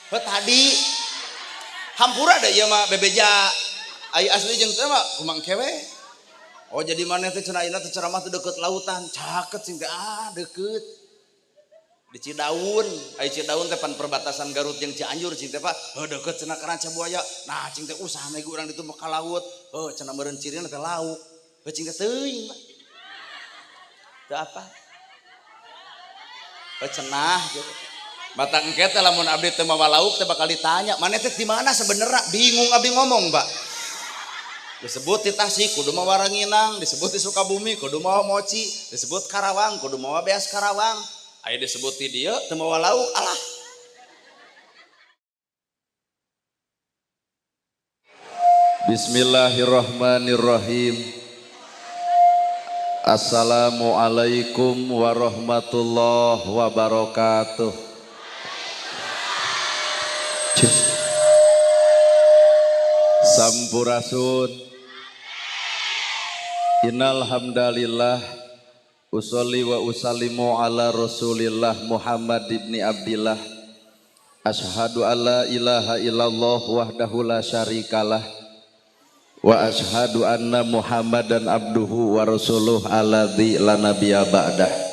Heuh tadi hampura da ieu mah bebeja ai asli jeung teh mah kumang kewe. Oh jadi maneh teh cenah ayeuna teh ceramah teh deukeut lautan, caket sing teh ah deukeut. Di Cidaun, ai Cidaun teh pan perbatasan Garut jeung Cianjur cing teh Pak. Heuh deukeut cenah ka Rancabuaya. Nah cing teh usaha mah urang ditu mah ka laut. Heuh cenah meureun cirina teh lauk. Heuh cing teh teuing Pak. Teu apa? Heuh cenah gitu. Mata engke teh lamun abdi teu mawa lauk teh bakal ditanya, "Maneh teh di mana sebenarnya?" Bingung abdi ngomong, Pak. Disebut di Tasik kudu mawa ranginang, disebut di Sukabumi kudu mawa moci, disebut Karawang kudu mawa beas Karawang. Aya disebut di dieu teu mawa lauk, alah. Bismillahirrahmanirrahim. Assalamualaikum warahmatullahi wabarakatuh. Sampurasun. Innal hamdalillah usolli wa usallimu ala Rasulillah Muhammad ibni Abdillah. Asyhadu alla ilaha illallah wahdahu la syarikalah wa asyhadu anna Muhammadan abduhu wa rasuluh alladzi la nabiyya ba'dah.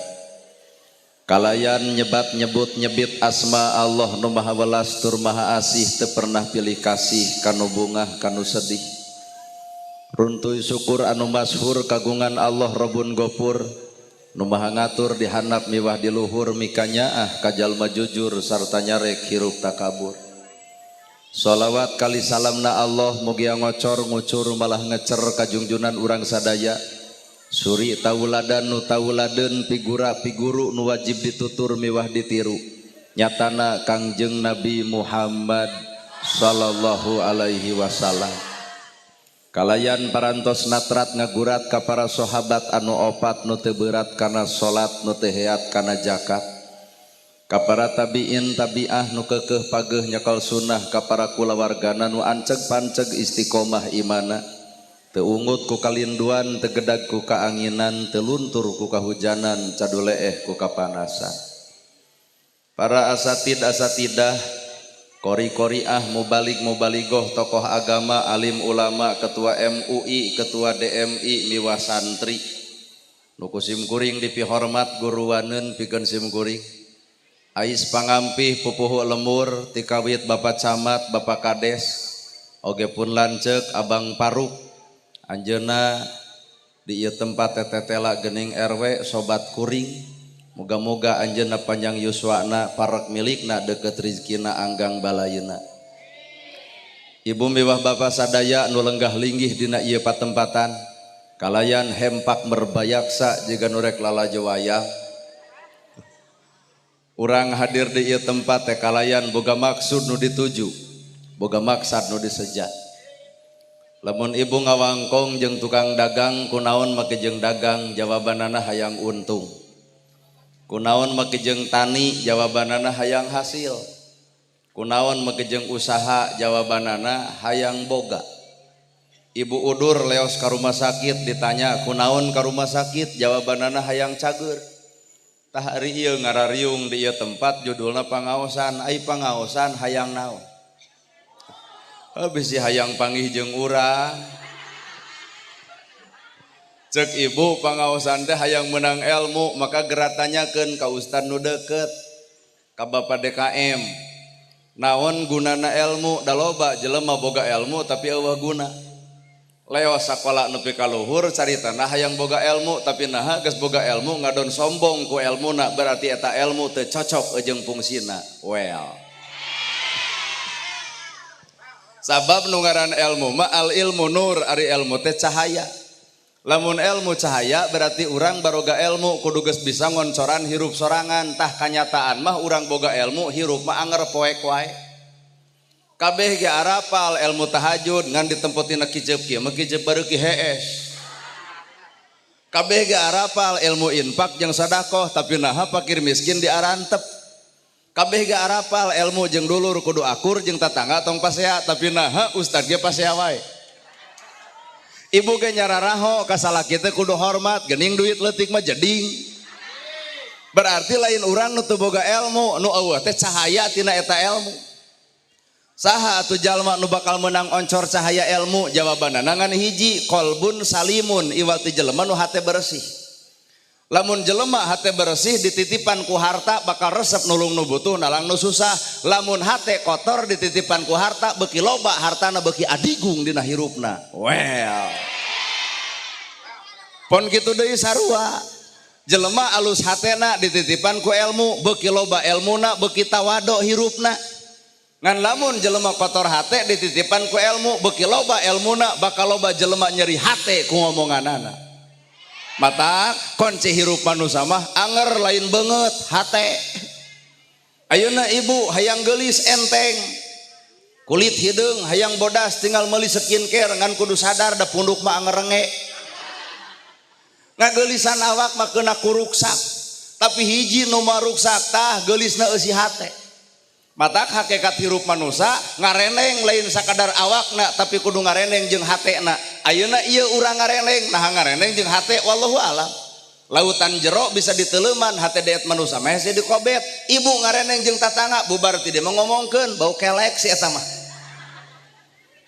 Kalayan nyebat nyebut nyebit asma Allah nu maha welas tur maha asih teu pernah pilih kasih kanu bungah kanu sedih. Runtuy syukur anu masyhur kagungan Allah Rabbun Gofur nu maha ngatur di handap miwah di luhur mikanyaah ka jalma jujur sarta nyarek hirup takabur. Sholawat kali salamna Allah mugia ngocor ngucur malah ngecer kajungjunan urang sadaya. Suri tauladan nu tauladeun pigura piguru nu wajib ditutur miwah ditiru. Nyatana Kangjeng Nabi Muhammad sallallahu alaihi wasallam. Kalayan parantos natrat ngagurat ka para sahabat anu opat nu teu beurat kana salat nu teu heat kana zakat. Ka para tabiin tabiah nu keukeuh pageuh nyekel sunnah ka para kulawargana nu anceg panceg istiqomah imana. Teu ungut ku kalinduan, teu gedag ku kaanginan, teu luntur ku kahujanan, caduleeh ku kapanasan. Para asatid asatidah, kori-koriah, mubalik mubaligoh, tokoh agama, alim ulama, ketua MUI, ketua DMI, miwah santri. Nu ku sim kuring dipihormat guruwaneun pikeun sim kuring. Ais pangampih pupuhu lemur tikawit Bapak Camat, Bapak Kades, oge pun lanceuk Abang Paruk. Anjeunna di ieu tempat tetetela geuning RW sobat kuring. Moga-moga anjeunna panjang yuswana, parek milikna deukeut rizkina anggang balayna. Ibu miwah bapa sadaya nu lenggah linggih dina ieu patempatan, kalayan hempak merbayaksa jiga nu rek lalajo wayang. Urang hadir di ieu tempat teh kalayan boga maksud nu dituju, boga maksad nu diseja. Lamun ibu ngawangkong jeung tukang dagang kunaon make jeung dagang jawabanana hayang untung. Kunaon make jeung tani jawabanana hayang hasil. Kunaon make jeung usaha jawabanana hayang boga. Ibu udur leos ka rumah sakit ditanya kunaon ka rumah sakit jawabanana hayang cager. Tah ari ieu ngarariung di ieu tempat judulna pangaosan, ai pangaosan hayang naon? Bisi hayang panggih jeung urang. Cek ibu pangaosan teh hayang menang ilmu, maka geura tanyakeun ka ustad nu deukeut, ka Bapak DKM. Naon gunana ilmu? Da loba jelema boga ilmu tapi eueuh guna. Leos sakola nepi ka luhur caritana hayang boga ilmu tapi naha geus boga ilmu ngadon sombong ku ilmuna berarti eta ilmu teu cocok jeung fungsina. Well. Sabab nu ngaran ilmu mah al ilmu nur, ari ilmu teh cahaya. Lamun ilmu cahaya berarti urang baroga ilmu kudu geus bisa ngoncoran hirup sorangan. Tah kanyataan mah urang boga ilmu hirup mah anger poek wae. Kabeh ge arapal ilmu tahajud ngan ditempotina kijeup kieu mah kijeup bareuki hees. Kabeh ge arapal ilmu infak jeung sedekah tapi naha fakir miskin diarantep. Kabeh ge arapal ilmu jeung dulur kudu akur jeung tatangga tong pasea tapi naha ustad ge pasea wae. Ibu ge nyararaho ka salaki teh kudu hormat geuning duit leutik mah jeding. Berarti lain urang nu teu boga ilmu nu eueuh teh cahaya tina eta ilmu. Saha atuh jalma nu bakal menang oncor cahaya ilmu? Jawabanna ngan hiji, qalbun salimun, iwal ti jelema nu hate bersih. Lamun jelema hate bersih dititipan ku harta bakal resep nulung nu butuh, nalang nu susah. Lamun hate kotor dititipan ku harta, beuki loba hartana beuki adigung dina hirupna. Well, pon kitu deui sarua, jelema alus hatena dititipan ku ilmu, beuki loba ilmuna beuki tawado hirupna. Ngan lamun jelema kotor hate dititipan ku ilmu, beuki loba ilmuna bakal loba jelema nyeri hate ku ngomonganana. Mata kunci hirup manusia mah anger, lain banget, hate. Ayeuna ibu hayang gelis enteng, kulit hideung hayang bodas tinggal meuli skincare, ngan kudu sadar da punduk mah anger renge. Ngagelisan awak mah kena kuruksak, tapi hiji nu maruksak tah geulisna eusi hate. Matak hakikat hirup manusia ngareneng lain sakadar awakna, tapi kudu ngareneng jeung hatena. Ayeuna ieu urang ngareneng, nah ngareneng jeung hate wallahu alam. Lautan jero bisa diteleman, hate deet manusia mah hese dikobet. Ibu ngareneng jeung tatangga, bubar ti dieu ngomongkeun bau kelek si eta mah.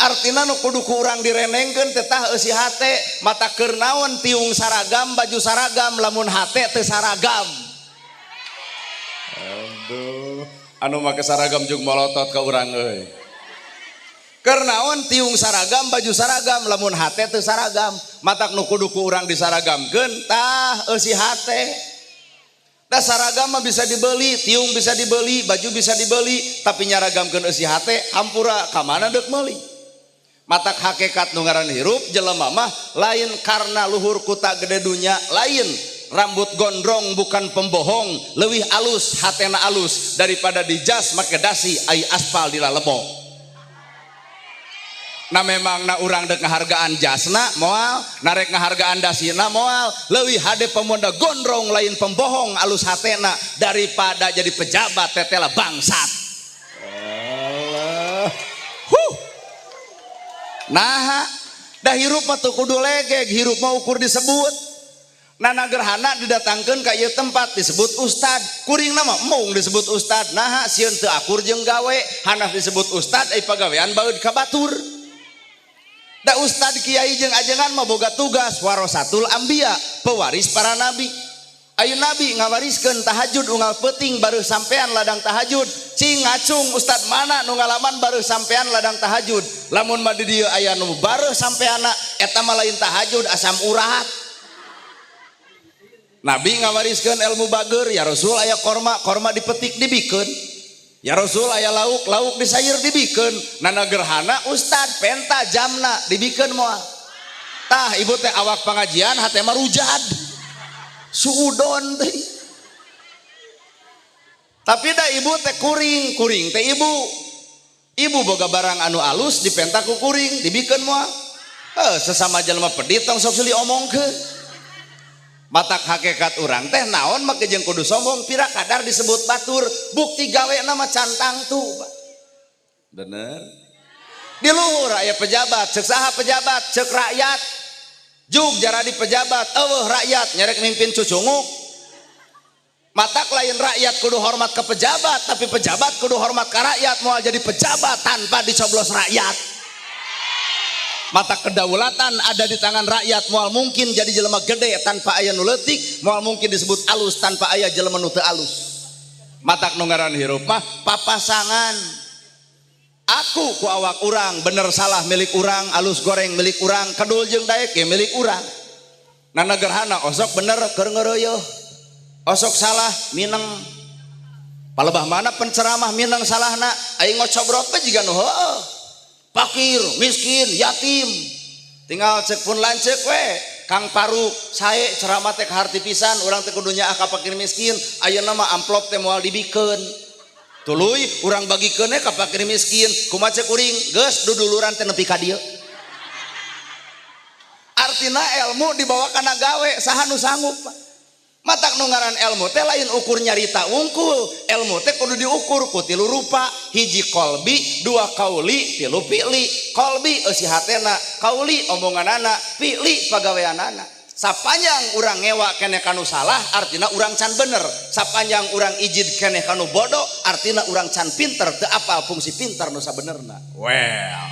Artina nu kudu ku urang direnengkeun teh tah eusi hate. Mata keur naon tiung saragam, baju saragam, lamun hate teu saragam? Aduh, anu make saragam jeung molotot ka urang euy. Keur naon tiung saragam, baju saragam, lamun hate teu saragam? Matak nu kudu ku urang disaragamkeun tah eusi hate. Da saragam mah bisa dibeli, tiung bisa dibeli, baju bisa dibeli, tapi nyaragamkeun eusi hate hampura, ka mana deuk meuli? Matak hakikat nu ngaran hirup jelema mah lain karena luhur kuta gede dunya, lain rambut gondrong bukan pembohong, leuwih alus hatena alus daripada di jas make dasi ai aspal di lalebok. Nah, memang na urang dek ngahargaan jasna moal, narek ngahargaan dasina moal. Leuwih hade pemuda gondrong lain pembohong, alus hatena, daripada jadi pejabat tetela bangsat. Allah. Huh. Nah, dah hirup mah teu kudu legeg, hirup mah ukur disebut. Nana gerhana didatangkeun ka ieu tempat disebut ustad, kuring nama mung disebut ustad. Nah, sieun teu akur jeung gawe, hanas disebut ustad ai pagawean baeud ka batur. Da ustad, kiai jeung ajengan mah boga tugas warasatul anbiya, pewaris para nabi. Ayo, nabi ngawariskeun tahajud unggal peuting, baru sampean ladang tahajud. Cing ngacung, ustad mana nu ngalaman baru sampean ladang tahajud? Lamun mah di dieu aya nu baru sampeana, eta mah lain tahajud, asam urat. Nabi ngawariskeun ilmu bager. Ya Rasul, aya korma, korma dipetik dibikeun. Ya Rasul, aya lauk, lauk disayur dibikeun. Nana gerhana ustad penta jamna dibikeun moal? Tah, ibu teh awak pengajian, hate mah rujad suudon teh. Tapi dah ibu teh kuring, kuring teh ibu, ibu boga barang anu alus dipenta ku kuring, dibikeun moal? Eh, sesama jelema pedit tong sok silih omongkeun. Matak hakikat urang teh naon make jeung kudu sombong, pira kadar disebut batur, bukti gawe nama cantang tuh. Bener, di luhur aya pejabat, cek saha pejabat? Cek rakyat. Jug jaradi pejabat eueuh rakyat, nyerek mimpin cucunguk. Matak lain rakyat kudu hormat ke pejabat, tapi pejabat kudu hormat ke rakyat. Moal jadi pejabat tanpa dicoblos rakyat. Mata kedaulatan ada di tangan rakyat. Moal mungkin jadi jelema gede tanpa aya nu leutik, moal mungkin disebut alus tanpa aya jelema nu teu alus. Matak nu ngaran hirup mah papasangan. Aku ku awak urang, bener salah milik urang, alus goreng milik urang, kedul jeung daek ge milik urang. Nana gerhana osok bener keur ngeureuyeuh, osok salah mineng. Palebah mana penceramah mineng salahna, aing ngocobrot teh jiga nu heueuh. Fakir, miskin, yatim. Tinggal cek pun lanceuk we. Kang Paruk, sae ceramah teh harti pisan, urang teh kudu nyaah ka fakir miskin, ayeuna mah amplop teh moal dibikeun. Tuluy urang bagikeun ka fakir miskin. Kumaha cek kuring? Geus duduluran teh nepi ka dieu. Artina ilmu dibawa kana gawe, saha nu sanggup, Pak? Matak nu ngaran ilmu teh lain ukur nyarita wungkul. Ilmu teh kudu diukur ku tilu rupa. Hiji kolbi, dua kauli, tilu fi'li. Kolbi eusi hatena, kauli omonganana, fi'li pagaweanana. Sapanjang urang ngewa keneh kanu salah artina urang can bener. Sapanjang urang ijid keneh kanu bodoh artina urang can pinter, teu apal fungsi pinter nu sabenerna. Well,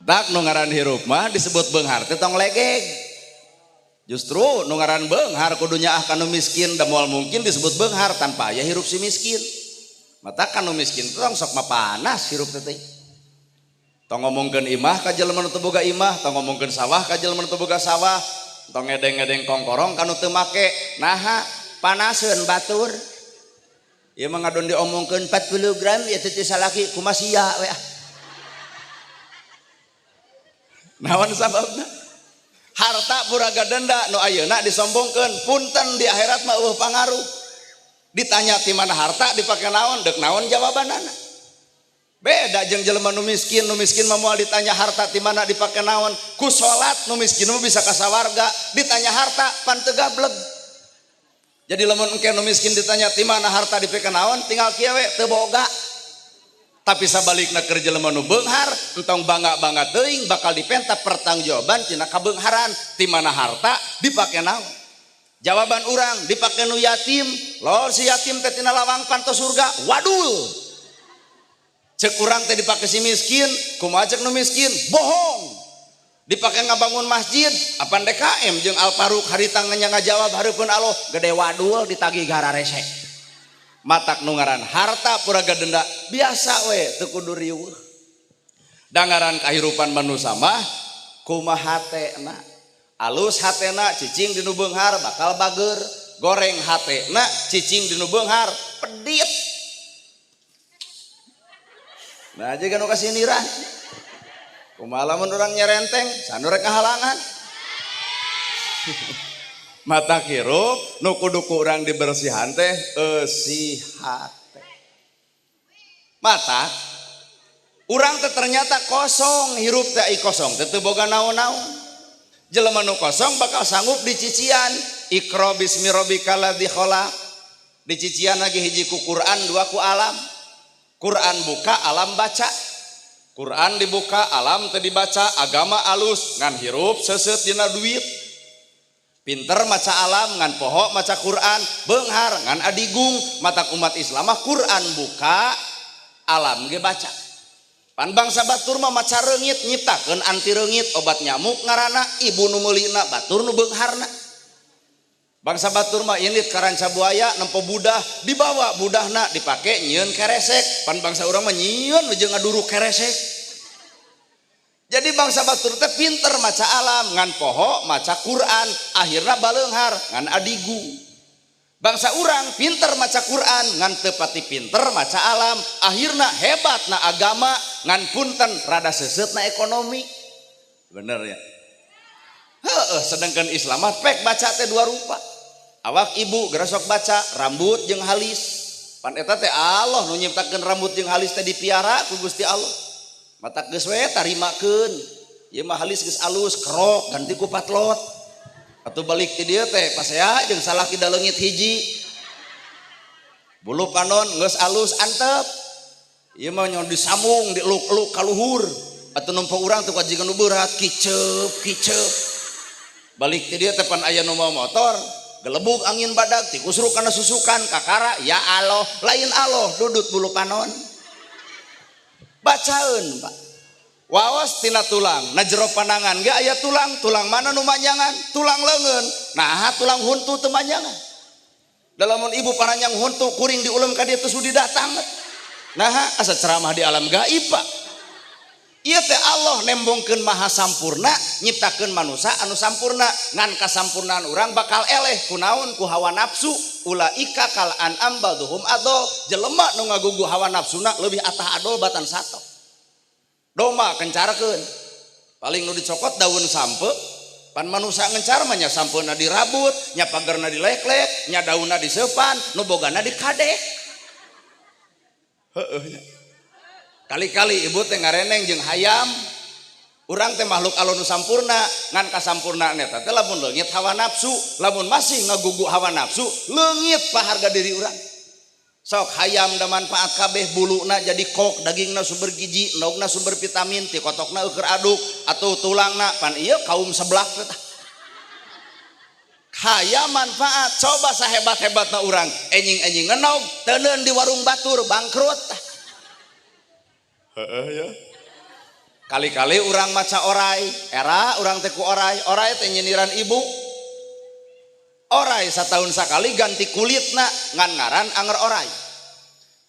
tak nu ngaran hirup mah disebut beunghar teh tong legeg. Justru nu ngaran beunghar kudu nyaah kanu miskin, da moal mungkin disebut beunghar tanpa aya hirup si miskin. Mata kanu miskin teh tong sok mapanas hirup teh. Tong ngomongkeun imah ka jelema nu teu boga imah, tong ngomongkeun sawah ka jelema nu teu boga sawah, tong ngedeng-ngedeng kongkorong ka nu teu make. Naha panaseun batur. Ieu mah ngadon diomongkeun 40 gram ieu teh salaki kumaha sia we ah. Naon sababna? Harta puraga denda nu ayeuna disombongkeun, punten di akhirat mah eueuh pangaruh. Ditanya ti mana harta dipake naon, deuk naon jawabanana. Beda jeung jelema nu miskin mah moal ditanya harta ti mana dipake naon. Ku salat nu miskin mah bisa ka sawarga, ditanya harta pan teu gableg. Jadi lamun engke nu miskin ditanya ti mana harta dipake naon, tinggal kieu we teu boga. Tapi sabalikna keur jelema nu beunghar, entong bangga-bangga teuing bakal dipenta pertanggungjawaban tina kabeungharan, ti mana harta dipake naon. Jawaban urang dipake nu yatim, lol si yatim teh tina lawang panto surga, wadul. Cek urang teh dipake si miskin, kumaha cek nu miskin? Bohong. Dipake ngabangun masjid, apan DKM jeung Al Faruq harita ngajawab hareupeun Allah, gede wadul ditagih gararese. Matak nu ngaran harta puraga denda biasa we teu kudu riweuh. Da ngaran kahirupan manusia mah kumaha hatena. Alus hatena cicing di nu beunghar bakal bager, goreng hatena cicing di nu beunghar pedit. Nah jiga nu kasiniran. Kumaha lamun urang nyerenteng sanu rek ngahalangan. Mata hirup nu kudu ku urang dibersihan teh eusi hate. Mata urang teh ternyata kosong hirup teh ai kosong teh teu boga naon-naon. Jelema nu kosong bakal sanggup dicician. Iqra bismi rabbikal ladzi khalaq. Dicician lagi hiji ku Quran dua ku alam. Quran buka alam baca. Quran dibuka alam teu dibaca, agama alus ngan hirup seuseut dina duit. Pinter maca alam ngan poho maca Quran, beunghar ngan adigung. Matak umat Islam mah Quran buka alam ge baca. Pan bangsa batur mah maca reungit nyiptakeun anti reungit, obat nyamuk ngaranna, ibu nu meulina batur nu beungharna. Bangsa batur mah indit ka ranca buaya nempo budah dibawa budahna dipake nyieun keresek. Pan bangsa urang mah nyieun jeung ngaduruk keresek. Jadi bangsa batur teh pinter maca alam ngan poho maca Quran, akhirna baleunghar ngan adigu. Bangsa urang pinter maca Quran ngan teu pati pinter maca alam, akhirna hebat na agama ngan punten rada seuseut na ekonomi. Bener ya? Heeh, sedangkan Islam mah pek baca teh dua rupa. Awak ibu gerasok baca rambut jeung halis. Pan eta teh Allah nu nyiptakeun rambut jeung halis teh dipiara ku Gusti Allah. Mata geus we tarimakeun. Ieu mah halis geus alus kerok ganti ku patlot. Atuh balik ti dieu teh pasea jeung salaki da leungit hiji. Bulu panon geus alus antep. Ieu mah nyon disambung dieluk-eluk ka luhur. Atuh nempo urang teh kajigan nu berat kiceup kiceup. Balik ti dieu teh pan aya nu mawa motor, gelebug angin badag tikusruk kana susukan kakara ya Allah lain Allah dudut bulu panon. Bacaeun Pak. Waos tina tulang, na jero panangan ge aya tulang, tulang mana nu manjangan? Tulang leungeun. Nah, tulang huntu teu manjangan. Da lamun ibu paranjang huntu kuring diulem ka dieu teu sudi datang. Nah, asa ceramah di alam gaib Pak. Ieu teh Allah nembongkeun maha sampurna, nyiptakeun manusia anu sampurna, ngan kasampurnaan urang bakal eleh kunaon ku hawa nafsu. Ulaika kal an'am balduhum adol. Jelema nu ngagugu hawa nafsuna leuwih atah adol batan sato. Domba kencarkeun. Paling nu dicokot daun sampe. Pan manusia ngencar mah nya sampeuna dirabut, nya pagerna dileklek, nya daunna diseupan, nu bogana dikadek. Heueuh nya. Kali-kali ibu teh ngareneng jeung hayam. Urang teh makhluk Allah nu sampurna, ngan kasampurnaan eta teh lamun leungit hawa nafsu, lamun masih ngagugu hawa nafsu, leungit paharga diri urang. Sok hayam da manfaat kabeh, buluna jadi kok, dagingna sumber gizi, endogna sumber vitamin, ti kotokna eueur aduk atau tulangna pan ieu kaum seblak teh. Hayang manfaat, coba sahebat-hebatna urang enjing-enjing ngenog teuneun di warung batur bangkrut. Heeh ya. Kali-kali urang maca orai, era urang teh ku orai, orai teh nyindiran ibu. Orai satahun sakali ganti kulitna ngan ngaran anger orai.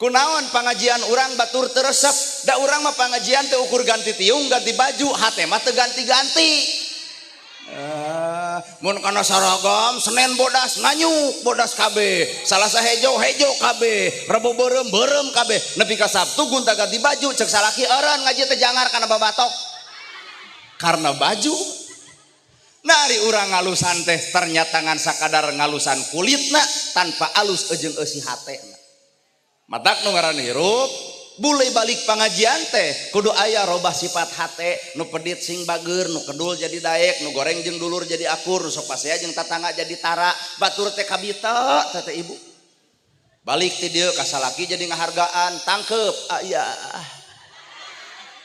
Kunaon pangajian urang batur teu resep, da urang mah pangajian teh ukur ganti tiung, ganti baju, hate mah teu ganti-ganti. Mun kana saragam Senin bodas nganyuk bodas kabeh, Salasa hejo hejo kabeh, Rebo beureum beureum kabeh, nepi ka Sabtu gonta ganti baju, cek salaki eureun ngaji teh jangar kana babatok. Karena baju. Nah, ari urang ngalusan teh ternyata ngan sakadar ngalusan kulitna tanpa alus jeung eusi hatena. Matak nu ngaran hirup bule balik pengajian teh kudu aya robah sifat hate, nu pedit sing bager, nu kedul jadi daek, nu goreng jeung dulur jadi akur, nu sok pasea jeung tatangga jadi tara, batur teh kabita teh teh ibu. Balik ti dieu ka salaki jadi ngahargaan, tangkep aya.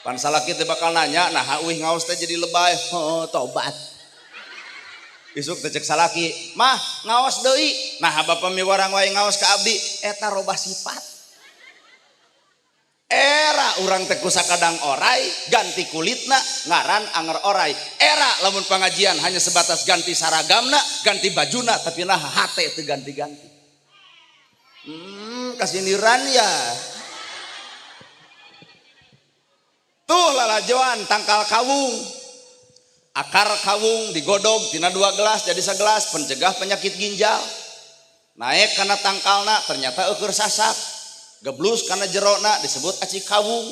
Pan salaki teh bakal nanya, nah uih ngaos teh jadi lebay, oh tobat. Isuk teh cek salaki, mah ngaos deui. Nah bapak miwarang wae ngaos ka abdi, eta robah sifat. Era urang teh sakadang orai ganti kulitna ngaran anger orai. Era lamun pengajian hanya sebatas ganti saragamna, ganti bajuna, tapi nah hate teu ganti-ganti. Kasindiran ya. Tuh lalajoan tangkal kawung. Akar kawung digodog tina 2 gelas jadi segelas, pencegah penyakit ginjal. Naik karena tangkalna ternyata eueur sasak. Geblus karena jerona disebut aci kawung.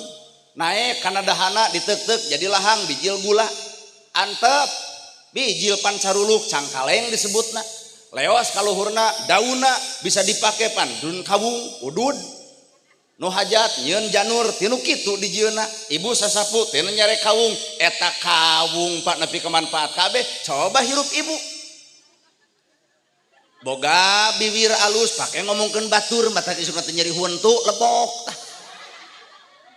Naik karena dahana ditek-tek jadi lahang bijil gula. Antep bijil pancaruluk cangkaleng disebutna. Leos kaluhurna dauna bisa dipake pandun kawung udud. Nu hajat nyieun janur tinu kitu dijieunna. Ibu sasapu tinu nyare kawung, eta kawung pak nepi ka manfaat kabeh. Coba hirup ibu. Boga biwir alus pake ngomongkeun batur mata isukna teh nyeri huntu lebok tah.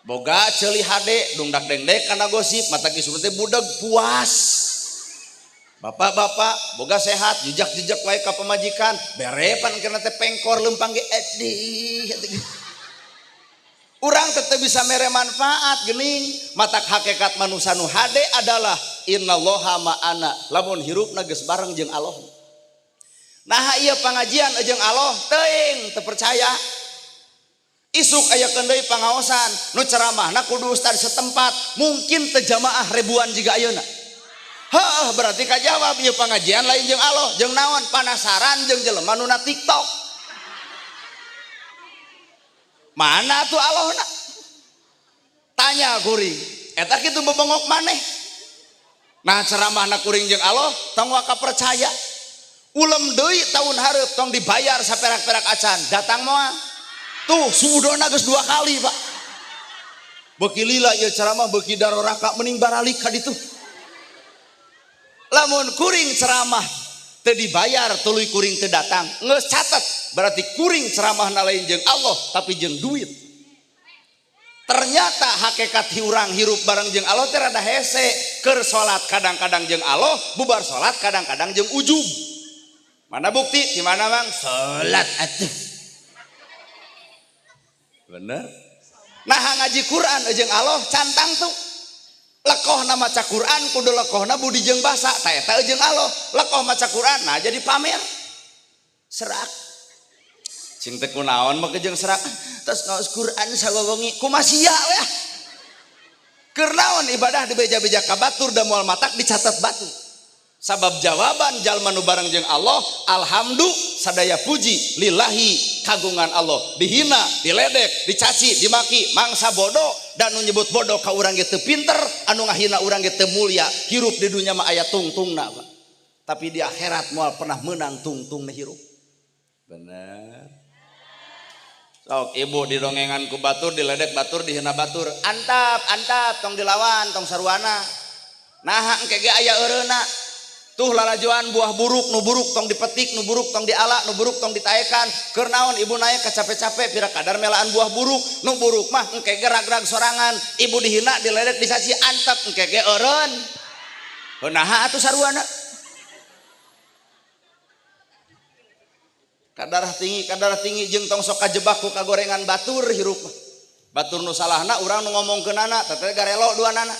Boga ceuli hade dungdak dengdek kana gosip mata isukna teh budeg puas. Bapak-bapak boga sehat jejak-jejak wae ka pamajikan bere pan kana teh pengkor leumpang ge edih. Urang tetep bisa mere manfaat geuning. Matak hakikat manusia nu hade adalah innallaha ma'ana, lamun hirupna geus bareng jeung Allah. Nah ieu pangajian jeung Allah teuing teu percaya. Isuk aya deui pangaosan nu ceramahna kudu ustad setempat, mungkin teu jamaah ribuan jiga ayeuna. Heuh, berarti kajawab ieu pangajian lain jeung Allah, jeung naon panasaran jeung jelema nu na TikTok. Mana tuh Allahna? Tanya kuring. Eta kitu bebengok maneh. Nah ceramahna kuring jeung Allah tong waka percaya. Ulem deui tahun hareup tong dibayar saperak-perak acan, datang moal. Tuh sudona geus 2 kali, Pak. Beuki lila ieu ceramah beuki daroraka mending baralik ka ditu. Lamun kuring ceramah teu dibayar tuluy kuring teu datang, geus catet berarti kuring ceramahna lain jeung Allah tapi jeung duit. Ternyata hakikat urang hirup bareng jeung Allah teh rada hese. Keur salat kadang-kadang jeung Allah, bubar salat kadang-kadang jeung ujub. Mana bukti? Di mana Bang? Salat atuh. Bener? Nah ngaji Quran jeung Allah cantang tuh. Lekohna maca Quran kudu lekohna budi jeung basa, ta eta jeung Allah. Lekoh maca Quran nah jadi pamer. Serak. Cing teh kunaon mah jeung serak. Terus ngaos Quran sawawengi kumasia we. Keur naon ibadah dibeja-beja ka batur da moal matak dicatat batu. Sabab jawaban jalma nu bareng jeung Allah, alhamdulillah sadaya puji lillahi kagungan Allah. Dihina, diledek, dicaci, dimaki, mangsa bodoh dan nu nyebut bodoh ka urang ge teu pinter, anu ngahina urang ge teu mulia. Hirup di dunya mah aya tungtungna, Pak. Tapi di akhirat moal pernah menang tungtungna hirup. Bener. Sok ibu didongengan ku batur, diledek batur, dihina batur. Antap, antap, tong dilawan, tong saruana. Nah, engke ge aya eureuna. Tuh lalajoan buah buruk, nu buruk tong dipetik, nu buruk tong diala, nu buruk tong ditaekan. Keur naon ibu naik kacape-cape pira kadar melaan buah buruk, nu buruk mah engke ge rag-rag sorangan. Ibu dihina, diledek, dicaci, antep engke ge eureun. Naha atuh saruana? Kadarah tinggi, kadarah tinggi jeung tong sok kajebak ku kagorengan batur hirup mah. Batur nu salahna urang nu ngomongkeunana, teh garelo duanana.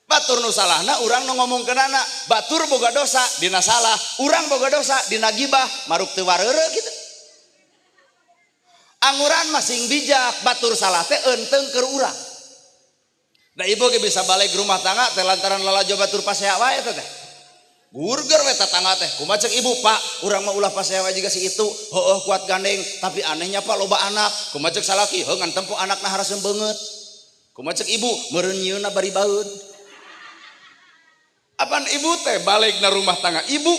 Batur nu salahna urang nu ngomongkeunana, batur boga dosa dina salah, urang boga dosa dina gibah, maruk teu wareureu kitu. Anguran masing bijak, batur salah teh eunteng keur urang. Da ibu ge bisa balik rumah tangga teh lantaran lalajo batur pasea wae teh. Gurger we tetangga teh. Kumaha cek ibu, Pak, urang mah ulah pasea wae jiga si itu. Heueuh kuat gandeng, tapi anehnya Pak loba anak. Kumaha cek salaki, heuh ngan tempo anakna haraseum beungeut. Kumaha cek ibu, meureun nyieunna bari baeud. Apan ibu teh balik na rumah tangga ibu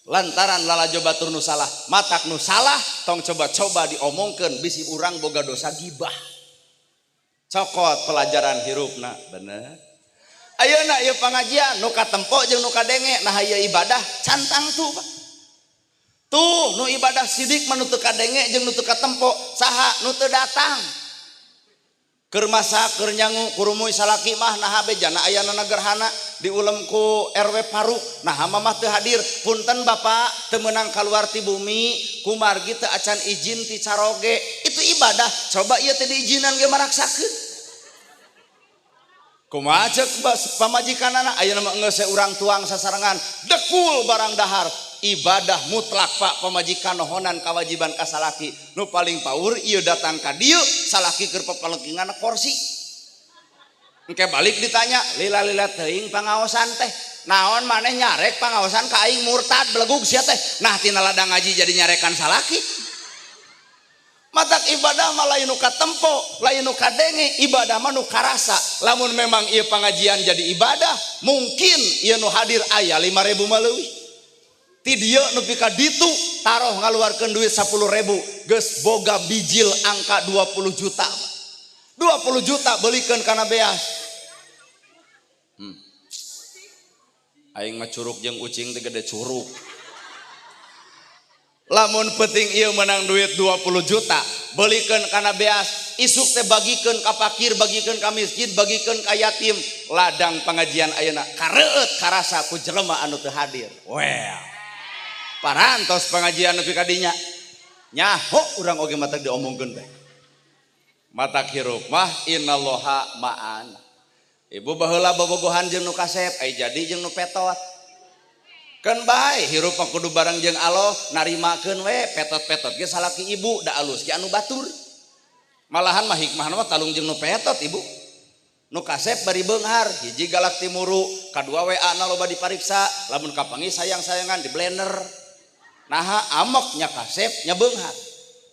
lantaran lalajo batur nu salah, matak nu salah tong coba-coba diomongkeun bisi urang boga dosa gibah. Cokot pelajaran hirupna, bener. Ayeuna ieu pangajian nu katempo jeung nu kadenge, nah ieu ibadah cantang tuh Pak. Tuh nu ibadah sidik mah nu teu kadenge jeung nu teu katempo, saha nu teu datang. Keur masak, keur nyangu, kurumuy salaki mah naha bejana ayana gerhana diulem ku RW Paruk, naha mamah teu hadir, punten bapak teu meunang kaluar ti bumi, kumargi teu acan izin ti caroge. Itu ibadah, coba ieu teh diizinan ge maraksakeun. Kumaha ceuk pamajikanana ayeuna mah geus urang tuang sasarengan dekul barang dahar. Ibadah mutlak Pak, pamajikan nohonan kewajiban ka salaki. Nu paling paur ieu datang ka dieu salaki keur papalengkingan kursi. Engke balik ditanya, lila-lila teuing pangaosan teh. Naon maneh nyarek pangaosan ka aing murtad belegug sia teh. Nah tina ladang ngaji jadi nyarekan salaki. Matak ibadah mah lain nu katempo, lain nu kadenge, ibadah mah nu karasa. Lamun memang ieu pangajian jadi ibadah, mungkin ieu nu hadir aya 5000 mah leuwih. Ti dieu nepi ka ditu taruh ngaluarkeun duit 10.000 geus boga bijil angka 20 juta. 20 juta belikeun kana beas. Aing mah curug jeung ucing teh gede curug. Lamun penting ieu menang duit 20 juta, belikeun kana beas, isuk teh bagikeun ka fakir, bagikeun ka miskin, bagikeun ka yatim. Ladang pengajian ayeuna kareueut karasa ku jelema anu teu hadir. Well. Parantos pengajian nepi ka dinya. Nyaho urang oge matak diomongkeun teh. Matak hirup mah innallaha ma'ana. Ibu baheula bobogohan jeung nu kasep, ai jadi jeung nu petot. Keun bae hirup mah kudu bareng jeung Allah, narimakeun we petot-petot ge salaki ibu da alus ge anu batur. Malahan mah hikmahna mah talung jeung nu petot ibu. Nu kasep bari beunghar, hiji galak timuru, kadua WA na loba dipariksa, lamun kapanggih sayang-sayangan di blender. Naha amok nya kasep nya beunghar.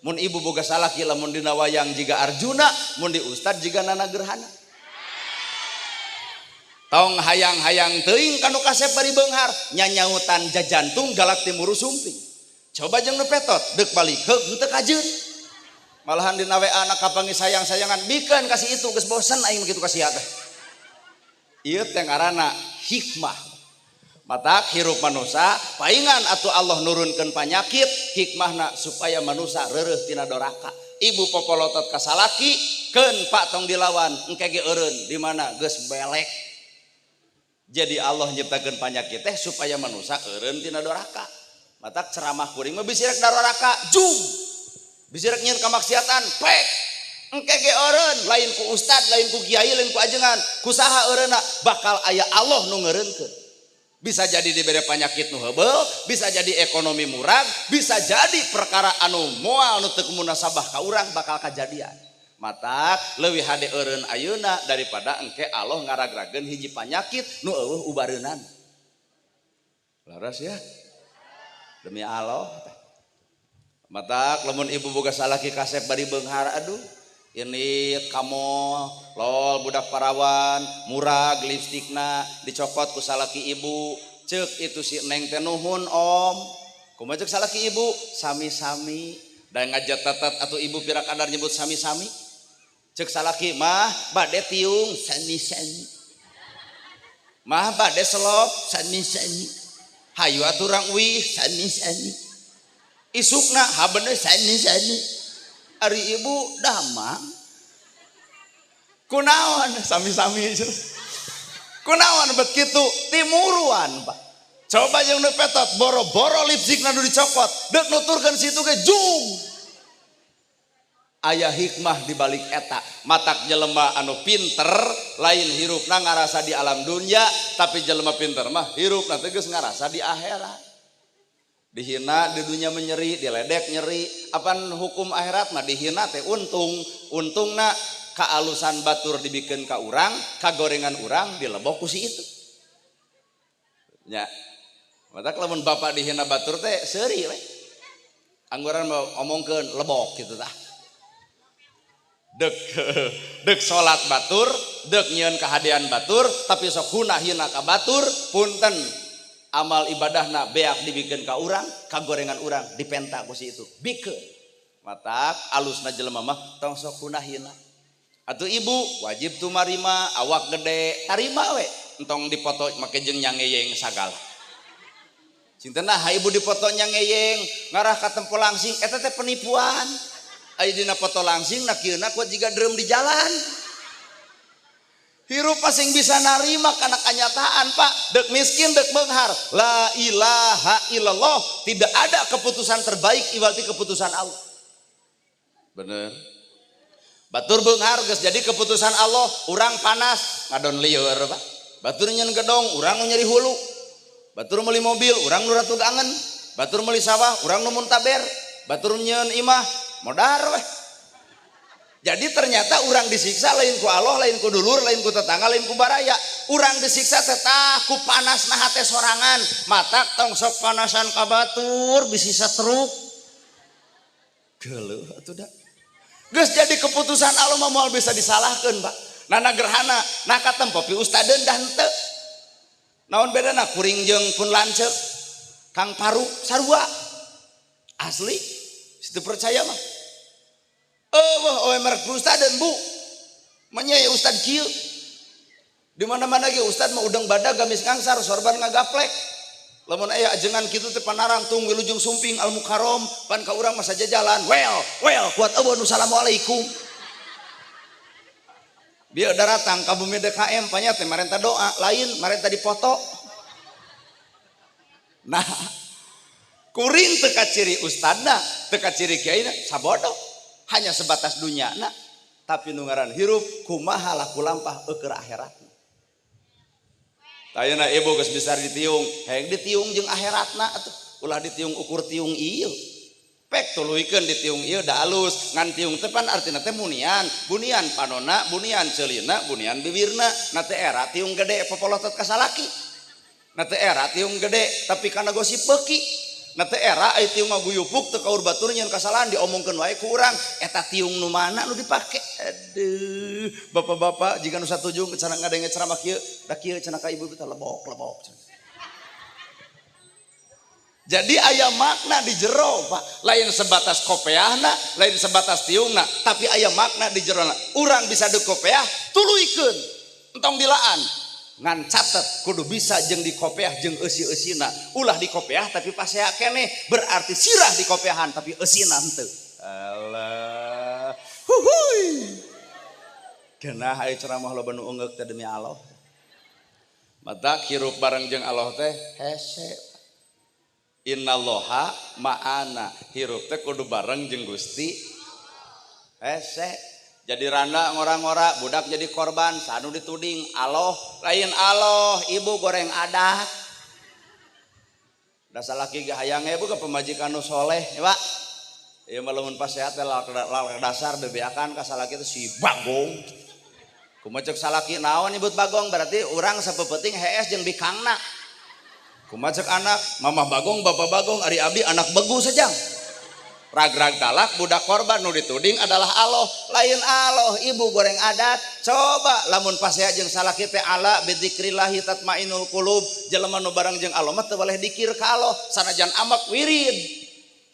Mun ibu boga salaki lamun dina wayang jiga Arjuna, mun di ustad jiga Nana Gerhana. Tong hayang-hayang teuing kanu kasep bari beunghar, nyanyautan jajantung galak timuru sumping. Coba jeung nu petot, deuk balik heug henteu kajeun. Malahan dina WA anak kapanggih sayang-sayangan, bikeun kasih itu geus bosen aing begitu kasih teh. Ieu teh ngaranna hikmah. Matak hirup manusia paingan atau Allah nurunkeun panyakit hikmahna supaya manusia reureuh tina doraka. Ibu popolotot ka salaki keun Pak tong dilawan engke ge eureun di mana geus belek. Jadi Allah nyiptakeun panyakit teh supaya manusia eureun tina doraka. Matak ceramah kuring mah bisi rek doraka jung. Bisi rek nyieun kamaksiatan pek. Engke ge eureun lain ku ustad, lain ku kiai, lain ku ajengan, ku saha eureunna bakal aya Allah nu ngeureunkeun. Bisa jadi diberi penyakit nu heubeul, bisa jadi ekonomi murag, bisa jadi perkara anu moal nu teu munasabah ka urang bakal kajadian. Matak leuwih hade eureun ayeuna daripada engke Allah ngaragrageun hiji panyakit nu eueuh ubareunan. Laras ya? Demi Allah. Matak lamun ibu boga salaki kasep bari beunghar aduh ini kamu lol budak parawan murag lipstikna dicokot ku salaki ibu cek itu si neng teh nuhun om kumaha cek salaki ibu sami-sami dan ngajat tatat atau ibu pira kadar nyebut sami-sami cek salaki mah bade tiung sami-sami mah bade selop sami-sami hayu aturang uih sami-sami isukna habene sami-sami ari ibu damang kunaon sami-sami kunaon bet kitu timuruan Pak. Coba yang nu petot, boro-boro lipstikna nu dicokot, dek nuturkeun situ ge jung. Aya hikmah di balik eta. Matak jelema anu pinter lain hirupna ngarasa di alam dunia, tapi jelema pinter mah hirupna teh geus ngarasa di akhirat. Dihina di dunia menyeri, diledek nyeri, apan hukum akhirat mah dihina teh untung. Untungna kaalusan batur dibikeun ka urang, kagorengan urang dilebok ku si itu. Nya. Matak lamun bapak dihina batur teh seuri we. Angguran mau omongkeun lebok gitu tah. Dek dek salat batur, dek nyieun kahadean batur, tapi sok huna hina ka batur, punten amal ibadahna beak dibikeun ka urang, kagorengan urang dipenta ku si itu. Bikeun. Matak alusna jelema mah tong sok huna hina. Atuh ibu wajib tumarima awak gede, tarima we, entong dipoto make jeung nyangeyeng sagala. Cinten nah ibu dipoto nyangeyeng ngarah ka tempo langsing eta teh penipuan. Aya dina foto langsing na kieuna kuat jiga drum di jalan. Hirup pasing bisa narima kana kenyataan, Pak. Dek miskin dek benghar. La ilaha illallah, tidak ada keputusan terbaik iwati keputusan Allah. Bener. Batur benghar geus jadi keputusan Allah, urang panas ngadon lieur, Pak. Batur nyeun gedong, urang nu nyeri hulu. Batur meuli mobil, urang nu ratu angen. Batur meuli sawah, urang nu muntaber. Batur nyeun imah, modar weh. Jadi ternyata urang disiksa lain ku Allah, lain ku dulur, lain ku tetangga, lain ku baraya. Urang disiksa teh tah ku panas na hate sorangan. Matak tong sok panasan ka batur bisi satruk. Geuleuh atuh da. Geus jadi keputusan Allah mah moal bisa disalahkeun, Pak. Nana gerhana, nah katempo pi ustadeun dah henteu. Naon bedana kuring jeung pun lanceuk? Kang Paru sarua. Asli, situ percaya mah. Eueuh oe merek ustadeun, Bu. Manya ya ustad kieu. Di mana-mana ge ustad mah udang badag gamis ngangsar sorban ngagaplek. Lamun aya ajengan kitu teh panarang tung wilujeng sumping al mukarrom pan ka urang mah saja jalan. Well, well kuat eueuh nu assalamualaikum. Dia daratang ka bumi DKM panya teh marenta doa, lain marenta dipoto. Nah, kuring teu kaciri ustadna, teu kaciri kiaina, sabodo. Hanya sebatas dunyana, tapi nu ngaran hirup kumaha laku lampah eueur akhiratna. Ayeuna ibu geus bisa ditiung, hayang ditiung jeung akhiratna atuh. Ulah ditiung ukur tiung ieu. Pek tuluykeun ditiung ieu da alus, ngan tiung teh pan artina teh munian, bunian panona, bunian ceulina, bunian bibirna. Na teh era tiung gede popolotot ka salaki. Na teh era tiung gede tapi kana gosip beuki. Na teh era aya tiung ngaguyupuk teu kaur batur nyeun kasalahan diomongkeun wae ku urang. Eta tiung nu mana nu dipake? Aduh, bapak-bapak jika nu satuju cara ngadenge ceramah kieu, da kieu cenah ka ibu teh lebok-lebok. Jadi aya makna di jero, Pak. Lain sebatas kopeahna, lain sebatas tiungna, tapi aya makna di jerona. Urang bisa dikopeah, tuluykeun. Entong dilaan. Ngan catet kudu bisa jeung dikopeah jeung eusi-eusina. Ulah dikopeah tapi pasea keneh, berarti sirah dikopeahan tapi eusina henteu. Alah. Huhuy. Geunah aya ceramah loba nu eungeuk teh demi Allah. Matak hirup bareng jeung Allah teh hese. Innallaha ma'ana, hirup teh kudu bareng jeung Gusti. Hese. Jadi randa ngora-ngora, budak jadi korban, sanu dituding Allah, lain Allah, ibu goreng adat. Da salaki ge hayang ibu ke pamajikan nu soleh, ya Pak. Ieu mah lamun pas sehat teh lalak dasar bebeakan ka salaki teh si Bagong. Kumaha cek salaki naon nyebut Bagong, berarti urang sapeupeting hees jeung bikangna. Kumaha cek anak, mamah Bagong, bapak Bagong, ari abdi anak begu sejang. Rag-rag talak budak korban nu dituding adalah Allah, lain Allah, ibu goreng adat. Coba lamun pasea jeung salaki teh ala bidzikrillahi tatmainul qulub, jelema nu bareng jeung Allah mah teu boleh dikir ka Allah sanajan amak wirid.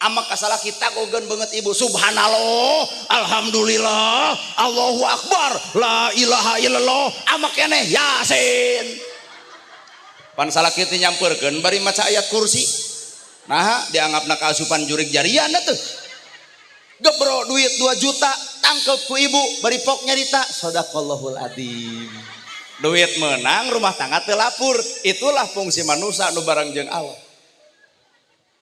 Amak ka salaki tagogeun beungeut ibu, subhanallah, alhamdulillah, Allahu akbar, la ilaha illallah, amak keneh yasin. Pan salaki teh nyampeurkeun bari maca ayat kursi. Nah, dianggapna kaasupan jurig jarian atuh. Gebro duit 2 juta, tangkep ku ibu, bari pok nyarita, sadaqallahul adzim. Duit menang, rumah tangga teu lapur. Itulah fungsi manusia nu bareng jeung Allah.